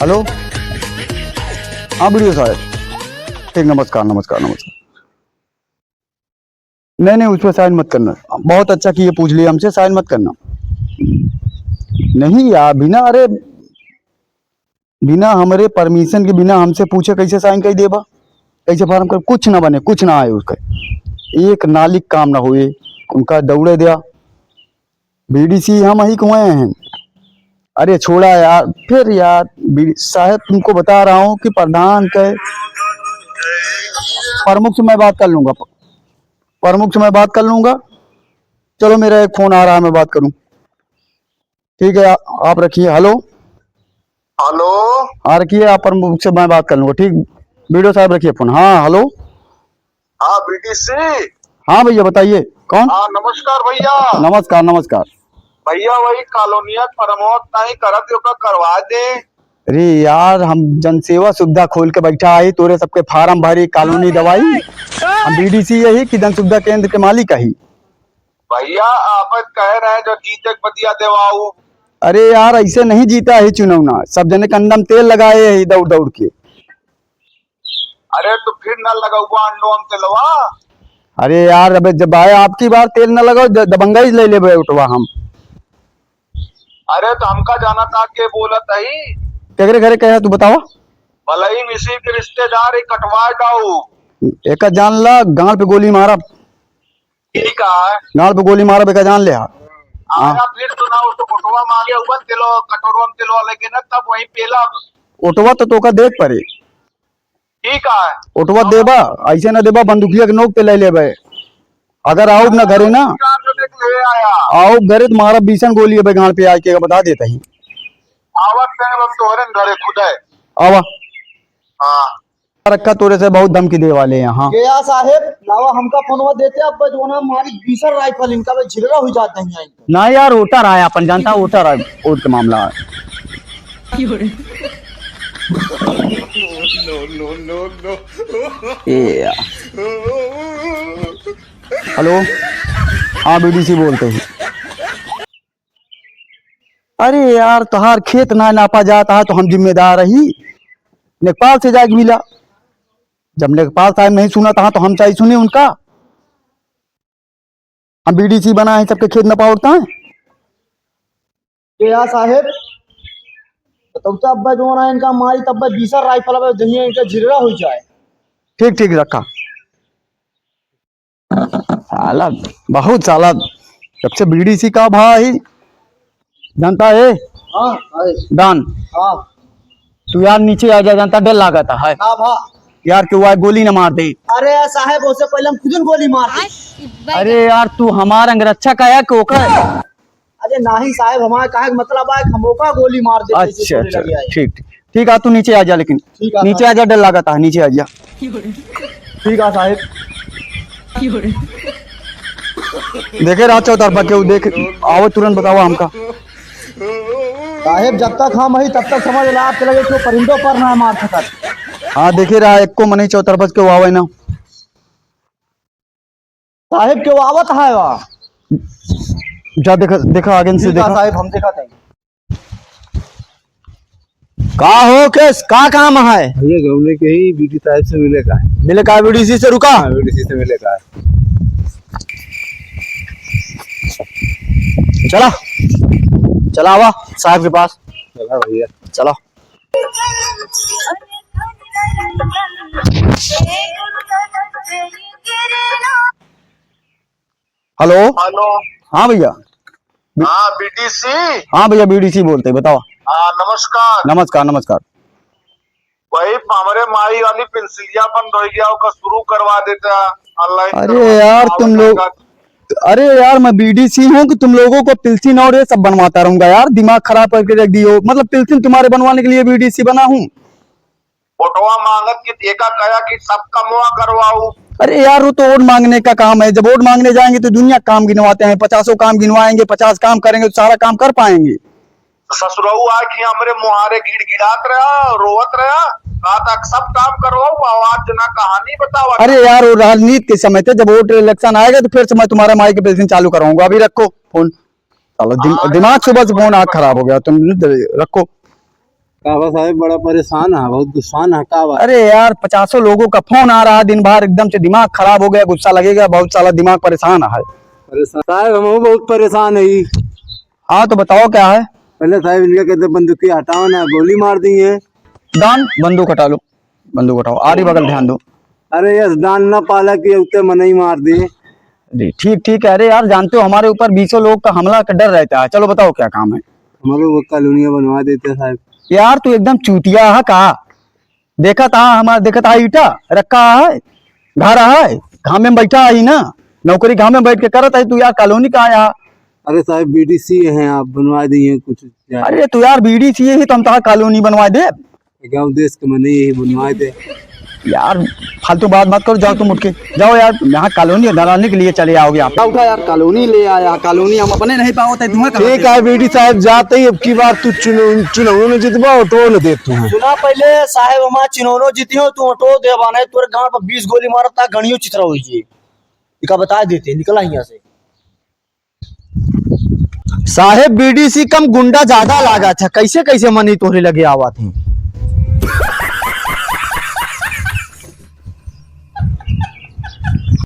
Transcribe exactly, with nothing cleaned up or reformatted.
हेलो, हाँ बीडीओ साहब, ठीक, नमस्कार, नमस्कार, नमस्कार। नहीं, नहीं, उस पर साइन मत करना। बहुत अच्छा किए, पूछ लिया हमसे, साइन मत करना। नहीं यार, बिना, अरे, बिना हमरे परमिशन के, बिना हमसे पूछे कैसे साइन कर देबा, कैसे फार्म कर? कुछ ना बने, कुछ ना आए उसका, एक नालिक काम ना हुए, उनका दौड़े दिया। बीडीसी हम ही कुएं हैं। अरे छोड़ा यार, फिर यार, बीडी साहब, तुमको बता रहा हूँ कि प्रधान के, प्रमुख से मैं बात कर लूंगा, प्रमुख से मैं बात कर लूंगा। चलो, मेरा एक फोन आ रहा है, मैं बात करूं। ठीक है, आ-, आप रखिए। हेलो। हेलो। हाँ, रखिए, आप प्रमुख से मैं बात कर लूंगा, ठीक? बीडीओ साहब, रखिए फोन। हाँ, हेलो। हाँ, बीडीसी। हाँ भैया, बताइए, कौन? हाँ, नमस्कार भैया। नमस्कार, नमस्कार। भैया, वही कॉलोनिया के मरम्मत नहीं करत, ओका करवा दे। अरे यार, हम जनसेवा सुविधा खोल के बैठा है, तोरे सबके फार्म भरी, कॉलोनी दवाई। हम बीडीसी यही कि जन सुविधा केंद्र के मालिक ही। भैया, आप कह रहे हैं जो जीते के बदिया देवाऊ। अरे यार, ऐसे नहीं जीता है चुनौना, सब जने कंडम तेल लगाए है दौड़ दौड़ के। अरे तो फिर ना लगौबा अंडोम तेलवा। अरे यार, अबे जब आए आपकी बार तेल ना लगाओ, द-, दबंगा ही ले लेबे उठवा हम। अरे तो हमका जाना था के बोलत हई। केकरे घरे कहे तू बतावा? भलई मिसिर के रिश्तेदार ही कटवा दाऊ। एका जान ला, गाल पे गोली मारब। ठीक है। गाल पे गोली मारब, एका जान ले हा। हाँ। आया फिर तो ना, उसको फोटोवा मांगे, उबन तेलो, कटोरवा में तेलवा लेके ना, तब वहीं पेला। ओटवा तो तोका देख परे। ठीक है। ओटवा देबा, ऐसे ना देबा, बंदूकिया के नोक पे ले लेबे। अगर आउब ना घरे ना, काम जो देख ले आया। आउब घरे तो मारब बीसन गोली अबे गाल पे आके, बता देता ही। आवत टाइम हम तोहरे घरे खुद है। आवा। हाँ। रखा तोरे से बहुत धमकी दे वाले यहाँ। गया साहेब, लावा हमका फोनवा देते, अब जो ना मारी बीसन राइफल इनका पे झिलरा हुई जात नहीं है। ना यार, वोटर आया, अपन जनता वोटर आया, वोट के मामला है। ए यार। हेलो, हाँ, बीडीसी बोलते हैं। अरे यार, तोहार खेत ना नापा जाता है तो हम जिम्मेदार रही, लेखपाल से जाके मिला। जब लेखपाल साहब नहीं सुना था तो हम चाहे सुने उनका। हम बीडीसी बना है, सबके खेत नपा उठता है। के या साहेब, तब तो अब्बा जो ना इनका मारी, तब बीसा राइफल अब जंगिया इनका झिलरा हो जाए। ठीक, ठीक, रखा। साला, बहुत साला, जब से बीडीसी का भाई, जानता है? हाँ, है। डॉन। हाँ। तू यार नीचे आ जा, जानता, डर लागत है। हाँ, भा। यार, क्यों आए, गोली न मार दे। अरे यार साहेब, उससे पहले हम खुद ही गोली मार दे। अरे यार, तू हमार अंगरक्षा का है, कि ओकर? अरे नाही साहेब, हमारे कहे के मतलब है कि हम ओका गोली मार दे, अच्छा, अच्छा, ठीक, ठीक। ठीक है, तू नीचे आ जा, लेकिन ठीक है, नीचे आ जा, डर लागत है, नीचे आ जा। ठीक है साहेब। देखे रहा चौतरफा केहू, देख, आओ तुरंत बताओ हमका। साहेब, जब तक हम हई, तब तक समझ ला, आपके लगे केहू परिंदो पर ना मार सकत। हाँ, देखे रहा, एको मनई चौतरफा केहू आवे ना। साहेब, केहू आवत है वा। जा देखा, देखा आगे से ठीक है देखा। साहेब, हम देखा थे। का हो केस, का काम है? भैया, गौने के ही बीडी साहब से मिले का है। मिले का बीडीसी से, रुका। हाँ, बीडीसी से मिले का है। चला, चला आवा साहब के पास। चला भैया। चला। हेलो। हेलो। हाँ भैया। बी-, हाँ, बीडीसी। हाँ भैया, बीडीसी बोलते हैं, बताओ। हाँ, नमस्कार। नमस्कार, नमस्कार। वही हमरे माई वाली पेंसिलिया बंद हो गया, ओका शुरू करवा देता, online अरे करवा यार, देता, तुम लोग, अरे यार, मैं बीडीसी हूँ कि तुम लोगों को पेंसिल और ये सब बनवाता रहूंगा यार, दिमाग खराब करके रख दियो। मतलब पेंसिल तुम्हारे बनवाने के लिए बीडीसी बना हूँ? वोटवा मांगत कि एका कहा कि सब कमवा करवाऊ। अरे यार, वो तो वोट मांगने का काम है। जब वोट मांगने जाएंगे तो दुनिया काम गिनवाते हैं, पचासों काम गिनवाएंगे, पचास काम करेंगे तो सारा काम कर पाएंगे? ससुरऊ आ कि हमरे मुहारे गिड़गिड़ात रहा, रोवत रहा, कहा था सब काम करवाऊ, आवाज ना कहानी बतावा। अरे यार, वो राजनीति के समय थे, जब वोट इलेक्शन आएगा तो फिर से मैं तुम्हारे माई के पेंसिल चालू कराऊंगा। अभी रखो फोन। साला दिम-, हाँ, दिमाग सुबह से फोन आँख खराब हो गया, तुम रखो। का बा साहेब, बड़ा परेशान है, बहुत गुस्सान है, का बा? अरे यार, पचासों लोगों का फोन आ रहा है दिन भर, एकदम से दिमाग खराब हो गया, गुस्सा लगेगा, बहुत साला दिमाग परेशान है। अरे साहेब, हम बहुत परेशान है। हाँ, तो बताओ क्या है? पहले साहेब इनका कहते बंदूकी हटाओ ना, गोली मार दी है। दान, बंदूक हटा लो, बंदूक हटाओ, आड़ी बगल ध्यान दो। अरे यस, दान ना पाला कि उत्ते मनई मार दिए। जी, ठीक, ठीक है। अरे यार, जानते हो हमारे ऊपर बीसों लोग का हमला का डर रहता है। चलो बताओ क्या काम है? हमारे वो कॉलोनियाँ बनवा देते साहब। यार तू एकदम चूतिया है का? देखत हा हमार, देखत हा ईटा रखा है, घर है, घामे में बैठा है ना, नौकरी घामे में बैठ के करत है तू यार, कॉलोनी का आया? अरे साहब, बीडीसी हैं, आप बनवा दिए कुछ यार। अरे तू यार बीडीसी ही तो हम तोहार कॉलोनी बनवा दे। गाँव देश के मने यही बनवा दे। यार फालतू बात मत करो, जाओ तुम उठ के जाओ यार, यहाँ कॉलोनी बनाने के लिए चले आओगे आप। उठा यार, कॉलोनी ले आया, कॉलोनी हम अपने नहीं पावत है, तुम्हें कहाँ ठीक से? है बीडी साहब, जाते ही अब की बार तू चुनाव, चुनाव में जितबा, ऑटो न दे तू। सुना पहले साहेब, हमार चिन्होनो जीती हो, तू ऑटो दे बाने, तोरे गांड पर बीस गोली मारत ता, गणियो चिथरा होई जी। इका बता देते, निकला यहाँ से। साहेब, बीडीसी कम गुंडा ज्यादा लागा था, कैसे कैसे मनी तोहरे लगे आवा थे?